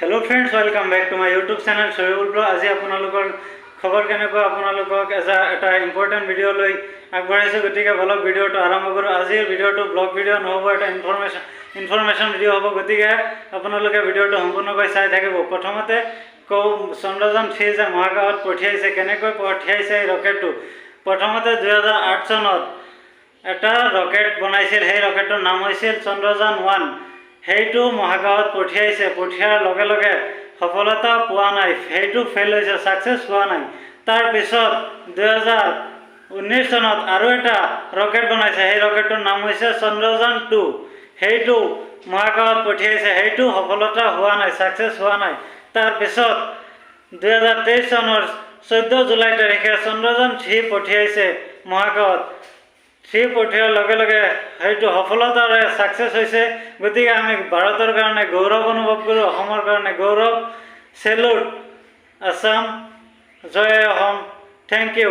Hello friends, welcome back to my YouTube channel Shoribul blog. আজি আপোনালোকৰ খবৰ কেনেকুৱা? আপোনালোকক এটা ইম্পৰ্টেণ্ট ভিডিঅ' লৈ আগবঢ়াইছোঁ। গতিকে বলক, ভিডিঅ'টো আৰম্ভ কৰোঁ। আজিৰ ভিডিঅ'টো ব্লগ ভিডিঅ' নহ'ব, এটা ইনফৰমেশ্যন ভিডিঅ' হ'ব। গতিকে আপোনালোকে ভিডিঅ'টো সম্পূৰ্ণকৈ চাই থাকিব। প্ৰথমতে কওঁ, চন্দ্ৰযান 3 যে মহাকাশত পঠিয়াইছে, কেনেকৈ পঠিয়াইছে এই ৰকেটটো? প্ৰথমতে 2008 চনত এটা ৰকেট বনাইছিল। সেই ৰকেটটোৰ নাম হৈছিল চন্দ্ৰযান 1। সেইটো মহাকাশত পঠিয়াইছে। পঠিয়াৰ লগে লগে সফলতা পোৱা নাই, সেইটো ফেইল হৈছে, ছাকচেছ হোৱা নাই। তাৰপিছত 2019 চনত আৰু এটা ৰকেট বনাইছে। সেই ৰকেটটোৰ নাম হৈছে চন্দ্ৰযান 2। সেইটো মহাকাশত পঠিয়াইছে, সেইটো সফলতা হোৱা নাই, ছাকচেছ হোৱা নাই। তাৰপিছত 2023 চনৰ 14 জুলাই তাৰিখে চন্দ্ৰযান 3 পঠিয়াইছে মহাকাশত। 3 পঠিওৱাৰ লগে লগে সেইটো সফলতাৰে ছাকচেছ হৈছে। গতিকে আমি ভাৰতৰ কাৰণে গৌৰৱ অনুভৱ কৰোঁ, অসমৰ কাৰণে গৌৰৱ। চেলুট আছাম, জয় অসম। Thank you.